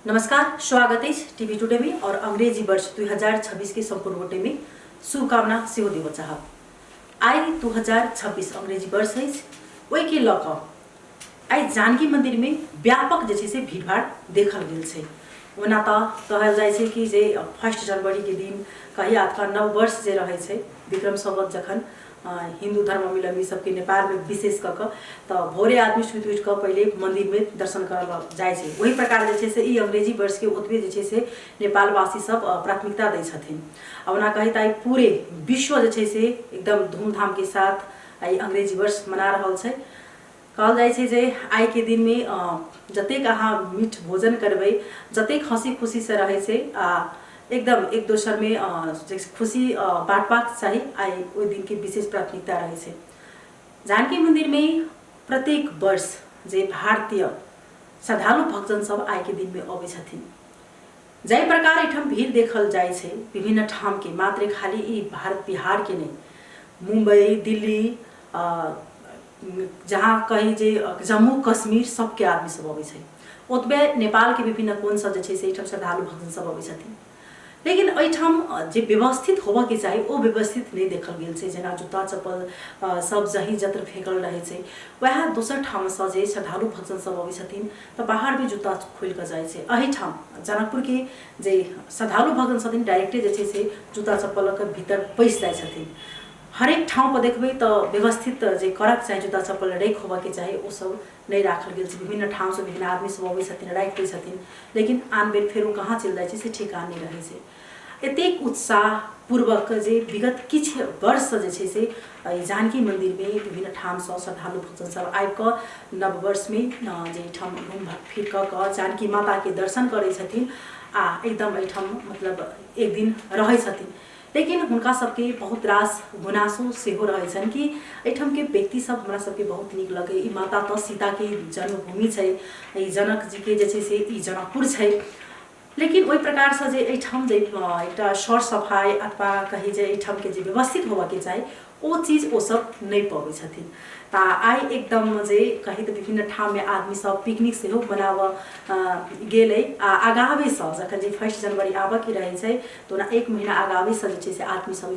नमस्कार, स्वागत अछि टीवी टुडे में और अंग्रेजी वर्ष 2026 के संपूर्ण गोटे में शुभकामना सेहो देबऽ चाहब। आइ 2026 अंग्रेजी वर्ष अछि, ओहिके लऽ कऽ आइ जानकी मन्दिरमे व्यापक जे छै से भीड़भाड़ देखल गेल छै। ओना तऽ कहल जाइ छै कि जे फर्स्ट जनवरीके दिन कही अथवा नव वर्ष जे रहै छै, विक्रम संवत जखन हिन्दू धर्मावलम्बी सबके नेपालमे विशेष कऽ कऽ तऽ भोरे आदमी सुति उठि कऽ पहिले मन्दिरमे दर्शन करऽ लए जाइ छै। ओहि प्रकार जे छै से ई अंग्रेजी वर्षके ओतबे जे छै से नेपालवासी सब प्राथमिकता दै छथिन। आ ओना कही तऽ आइ पूरे विश्व जे छै से एकदम धूमधामके साथ आइ अंग्रेजी वर्ष मना रहल छै। कहल जाइ छै जे आइके दिनमे जतेक अहाँ मीठ भोजन करबै, जतेक हँसी खुशीसँ रहै छै आ एकदम एक दोसरमे जे खुशी बाँटबाक चाही, आइ ओहि दिनके विशेष प्राथमिकता रहै छै। जानकी मन्दिरमे प्रत्येक वर्ष जे भारतीय श्रद्धालु भक्तजन सब आइके दिनमे अबै छथिन, जाहि प्रकार एहिठाम भीड़ देखल जाइ छै विभिन्न ठामके, मात्रे खाली ई भारत बिहारके नहि, मुम्बई, दिल्ली, जहाँ कही जे जम्मू कश्मीर सबके आदमी सब अबै छै। ओतबे नेपालके विभिन्न कोणसँ जे छै से एहिठाम श्रद्धालु भक्तजन सब अबै छथिन। लेकिन एहिठाम जे व्यवस्थित होबऽके चाही ओ व्यवस्थित नहि देखल गेल छै। जेना जुत्ता चप्पल सब जहीँ जत्र फेकल रहै छै, वएह दोसर ठामसँ जे श्रद्धालु भक्तजन सब अबै छथिन तऽ बाहरमे जुत्ता खोलि कऽ जाइ छै। एहिठाम जनकपुरके जे श्रद्धालु भक्तजन छथिन डायरेक्टे जे छै से जुत्ता चप्पल लऽ कऽ भीतर पैसि जाइ छथिन। हरेक ठाउँपर देखबै तऽ व्यवस्थित जे करऽके चाही, जुत्ता चप्पल राखि होबऽके चाही, ओ सब नहि राखल गेल छै। विभिन्न ठामसँ विभिन्न आदमी सब अबै छथिन, राखि दै छथिन, लेकिन आन बेर फेर ओ कहाँ चलि जाइ छै से ठेकान नहि रहै छै। एतेक उत्साहपूर्वक जे विगत किछु वर्षसँ जे छै से एहि जानकी मन्दिरमे विभिन्न ठामसँ श्रद्धालु भक्तजन सब आबिकऽ नव वर्षमे जे एहिठाम घुमि फिर कऽ कऽ जानकी माताके दर्शन करै छथिन आ एकदम एहिठाम मतलब एक दिन रहै छथिन। लेकिन हुनका सबके बहुत रास गुनासो सेहो रहै छनि कि एहिठामके व्यक्ति सब हमरा सबके बहुत नीक लगै, ई माता तऽ सीताके जन्मभूमि छै, ई जनक जीके जे छै से ई जनकपुर छै, लेकिन ओहि प्रकारसँ जे एहिठाम जे एकटा सर सफाइ अथवा कही जे एहिठामके जे व्यवस्थित होबऽके चाही ओ चीज ओ सब नहि पबै छथिन। तऽ आइ एकदम जे कही तऽ विभिन्न ठाममे आदमी सब पिकनिक सेहो मनाबऽ गेल अइ आ आगावेसँ जखन जे फर्स्ट जनवरी आबऽके रहै छै तऽ ओना एक महीना आगावेसँ जे छै से आदमी सब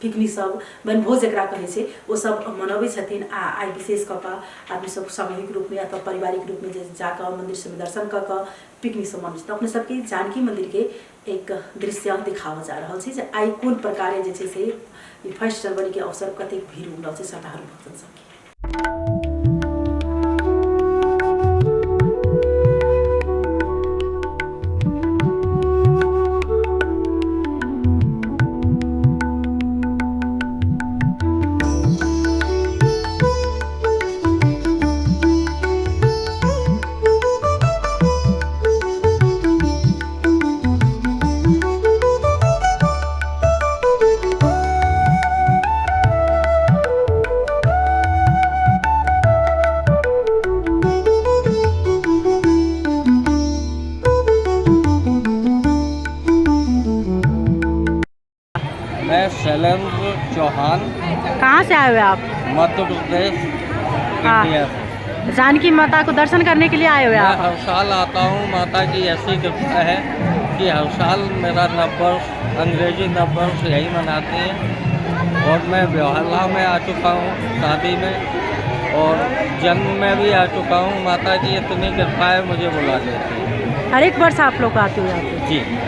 पिकनिक सब वनभोज जकरा कहै छै ओ सब मनबै छथिन। आ आइ विशेष कऽ कऽ आदमी सब सामूहिक रूपमे अथवा पारिवारिक रूपमे जे जाकऽ मन्दिर सबमे दर्शन कऽ कऽ पिकनिक सब मनबै छै। तऽ अपने सबके जानकी मन्दिरके एक दृश्य देखाबऽ जा रहल छी जे आइ कोन प्रकारे जे छै से ई फर्स्ट जनवरीके अवसर कतेक भीड़ उमड़ल छै श्रद्धालु भक्तजन सबके। मैं शैलेंद्र चौहान। कहाँ से आए हुए आप? मध्य प्रदेश, हाँ। इंडिया से। जानकी माता को दर्शन करने के लिए आए हुए मैं आप? हर साल आता हूँ। माता की ऐसी कृपा है कि हर साल मेरा नव वर्ष, अंग्रेजी नव वर्ष यही मनाते हैं। और मैं ब्योहला में आ चुका हूँ शादी में, और जन्म में भी आ चुका हूँ। माता की इतनी कृपा है मुझे बुला लेती है। हर एक वर्ष आप लोग आते हो यहाँ पे? जी।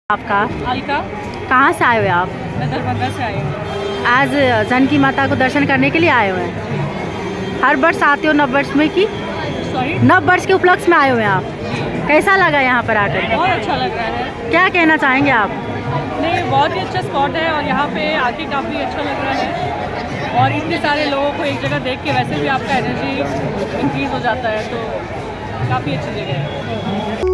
आपका? अलका। कहाँ से आए हुए आप? मैं दरभंगा से आई हूँ। आज जानकी माता को दर्शन करने के लिए आए हुए हैं? हर वर्ष आते हो नव वर्ष में कि? सॉरी? नव वर्ष के उपलक्ष्य में आए हुए हैं आप, कैसा लगा यहाँ पर आकर? बहुत अच्छा लग रहा है। क्या कहना चाहेंगे आप? नहीं, बहुत ही अच्छा स्पॉट है और यहाँ पे आके काफ़ी अच्छा लग रहा है। और इतने सारे लोगों को एक जगह देख के वैसे भी आपका एनर्जी इंक्रीज़ हो जाता है, तो काफ़ी अच्छी जगह है।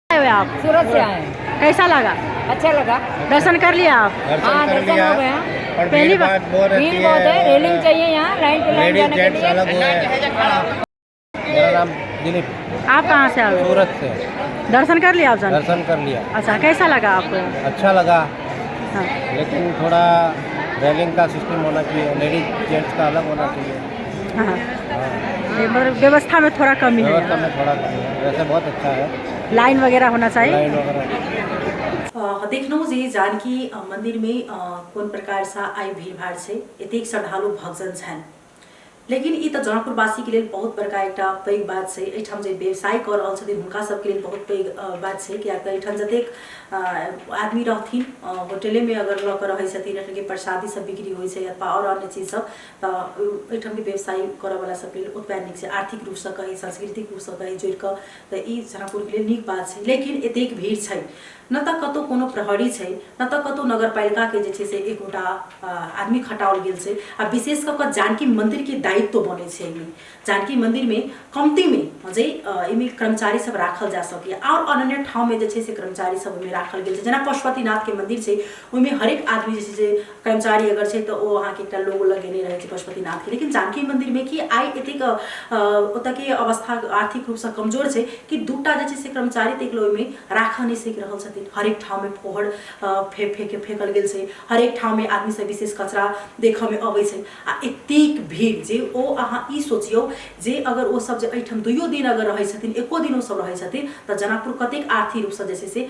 आए हुए आप? सूरत से आए हैं। कैसा लगा? अच्छा लगा। दर्शन कर लिया आप? हाँ, दर्शन कर दर्शन लिया। हो गया। और पहली भीड़ बार- भाड़ बहुत रहती भीड़ बहुत है, और रेलिंग चाहिए यहाँ, लाइन टू लाइन लेडीज जाने के जेंट्स लिए। अलग हुए हैं। मेरा नाम दिलीप। आप कहाँ से आए हो? सूरत से। दर्शन कर लिया आप जान? दर्शन कर लिया। अच्छा, कैसा लगा आपको? अच्छा लगा। हाँ। लेकिन थोड़ा रेलिंग का सिस्टम होना चाहिए, लेडीज जेंट्स का अलग होना चाहिए। हाँ, ये मतलब व्यवस्था में थोड़ा कमी है। व्यवस्था में थोड़ा कमी है, वैसे बहुत अच्छा है। लाइन वगैरह होना चाहिए। लाइन वगैरह। देखलहुँ जे जानकी मन्दिरमे कोन प्रकारसँ आइ भीड़भाड़ छै, एतेक श्रद्धालु भक्तजन छनि। लेकिन ई तऽ जनकपुरवासीके लेल बहुत बड़का एकटा पैघ बात छै। एहिठाम जे व्यवसाय कऽ रहल छथिन हुनका सबके लेल बहुत पैघ बात छै, किएक तऽ एहिठाम जतेक आदमी रहथिन होटलेमे अगर लऽ कऽ रहै छथिन, एहिठामके प्रसादी सब बिक्री होइ छै अथवा आओर अन्य चीज सब, तऽ एहिठामके व्यवसाय करऽवला सबके लेल ओतबा नीक छै, आर्थिक रूपसँ कही, सांस्कृतिक रूपसँ कही जोड़ि कऽ, तऽ ई जनकपुरके लेल नीक बात छै। लेकिन एतेक भीड़ छै, न तऽ कतहु कोनो प्रहरी छै, न तऽ कतहु नगरपालिकाके जे छै से एकोटा आदमी खटाओल गेल छै। आ विशेष कऽ कऽ जानकी मन्दिरके दायित्व बनै छै एहिमे। जानकी मन्दिरमे कम्तीमे जे एहिमे कर्मचारी सब राखल जा सकैए, आओर अन्य ठाउँमे जे छै से कर्मचारी सब ओहिमे राखल गेल छै। जेना पशुपतिनाथके मन्दिर छै, ओहिमे हरेक आदमी जे छै से कर्मचारी अगर छै तऽ ओ अहाँके एकटा लोगो लगेने रहै छै पशुपतिनाथके। लेकिन जानकी मन्दिरमे कि आइ एतेक ओतऽके अवस्था आर्थिक रूपसँ कमजोर छै कि दूटा जे छै से कर्मचारी तक ओहिमे राखऽ नहि सकि रहल छथिन। हरेक ठाउँमे फोहर फेकल गेल छै, हरेक ठाउँमे आदमी सब विशेष कचरा देखऽमे अबै छै। आ एतेक भीड़ जे ओ अहाँ ई सोचियौ जे अगर ओ सब जे एहिठाम दुइयो दिन अगर रहै छथिन, एको दिन ओ सब रहै छथिन, तऽ जनकपुर कतेक आर्थिक रूपसँ जे छै से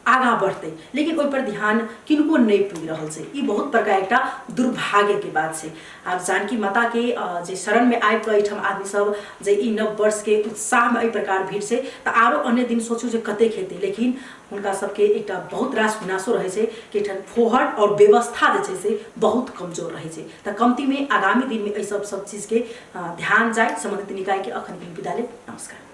आगाँ बढ़तै। लेकिन ओहिपर ध्यान किनको नहि पुगि रहल छै। ई बहुत बड़का एकटा दुर्भाग्यके बात छै। आब जानकी माताके जे शरणमे आबि कऽ एहिठाम आदमी सब जे ई नव वर्षके उत्साहमे एहि प्रकार भीड़ छै, तऽ आरो अन्य दिन सोचू जे कतेक हेतै। लेकिन हुनका सबके एकटा बहुत रास गुनासो रहै छै कि एहिठाम फोहर आओर व्यवस्था जे छै से बहुत कमजोर रहै छै। तऽ कम्तीमे आगामी दिनमे एहि सब चीजके ध्यान जाय सम्बन्धित निकायके। अखन विदा लेब। नमस्कार।